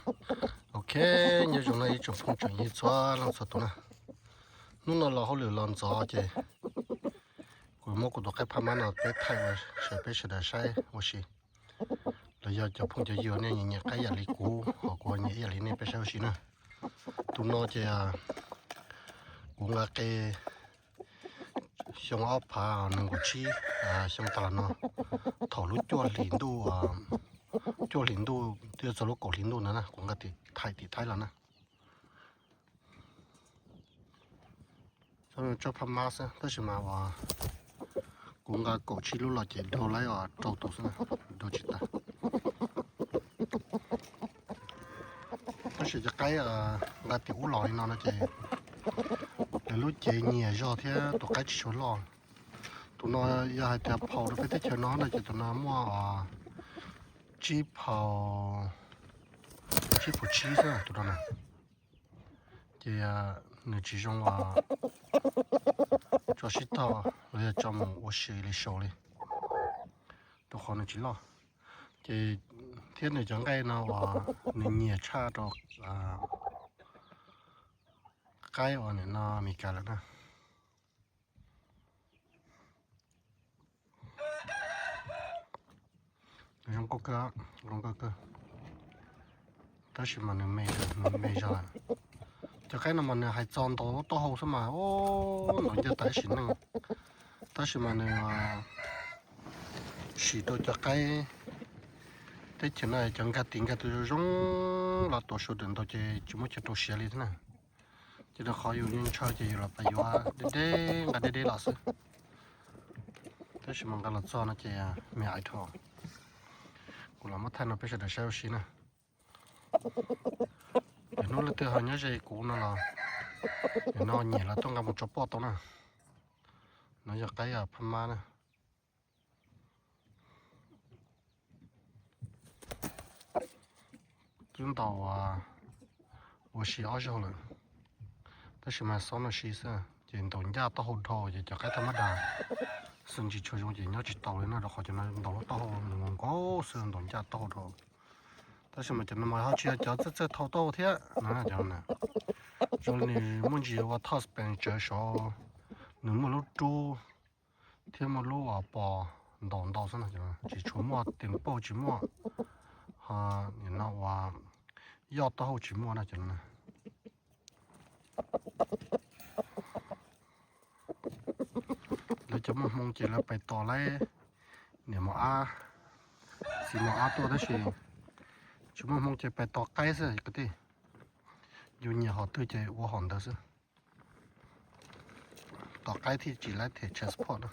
Ok, nyob zoo no ib tsoom phooj tsoom ywg txhua leej txhua tus na. Hnub no los hauj lwm los ntxov ces kuv muab kuv tus qaib phab mab no peb thaij ua, peb sawv daws saib ua si. Los yog cov phooj cov ywg nej nyiam qaib yam li kuv, ho kuv nyiam ib yam li nej peb saib ua si na. Tus no ces kuv nqa qe xyoo ob phav nees nkaum tsib, xyoo tas los no, thaum lub cuaj hlis ntuj, cuaj hlis ntuj twb yuav txog lub kaum hlis ntuj ntawd na, kuv nqa tim Thaib, tim Thaib los na. Tsob phab mab xwb tab sis mas uas kuv nqa kaum tsib lub los ces daug laib os rau tus xwb, daug tsis tag. Tab sis cov qaib nqa tim ub los li no no ces lawv lub cev nyias zog thiab tus qaib tsis tshua loj. Tus no yog hais tias phaum rau peb teb chaws no no ces tus no muaj tsib phaum, tsib phaum tsib xwb tus no na. Ces nws tsis zoo tso sib tog los yog tso mus ua si li saud li, rau qhov nws tsis loj. Ces thiab nws cov nqaij no uas nws nyiam tshaj rau qaib uas nim no Meskas lawm na. Zoo nkauj kawg, zoo nkauj kawg. Tab sis mas nws me, nws me zog lawm. Cov qaib no mas nws hais txog ntaus lub taub hau xwb mas ntaus ncaj tas sim neej. Tab sis mas nws sim rau cov qaib teb chaws no cov nkag tis nkag tus zoo zoo los tuav sawv daws ntaus ces tsis muaj chaw rau siav li thiab na. Ces rau qhov yus ntshaw ces yus los pab yuav deb deb nqa deb deb los xwb. Tab sis mas nqa los txog no ces me ais rho. Kuv los muab thaij no peb sawv daws saib ua si na. Yog hnub leej twg ho nyob ze kuv no los, yog no nyiam los tuaj nqa mus tso poj tau na. No yog qaib phab mab na. Twb ntaus ua si ob zaug lawm, tab sis mas xob no si xwb ces ntaus ncaj taub hau dhau ces cov qaib thaj mab das xwb ntsis tshua zoo ces nyob tsis tau li no rau qhov cov no ntaus lub taub hau nws nkaus xwb ntaus ncaj taub hau dhau. Tab sis mas cov no mas ho tsis yog cov txawj txawj thau taub hau thiab no. Zoo li nws muaj ntsis ua thoj Spanish tsawv saud, nws muaj lub rub thiab muaj lub uas pos ntaus ntau xwb no, tsis tshua muaj tes pauj tsis muaj, ho nim no uas yoj taub hau tsis muaj no ces no. Lawv cov muaj hmoo ces lawv pais tos laib niam mos ab, txiv mos ab tuaj tab sis tsis muaj hmoo ces pais tos qaib xwb kwv tij. Yus nyiam hom twg ces ua hom ntawd xwb. Tos qaib thiaj tsis laib them transport na.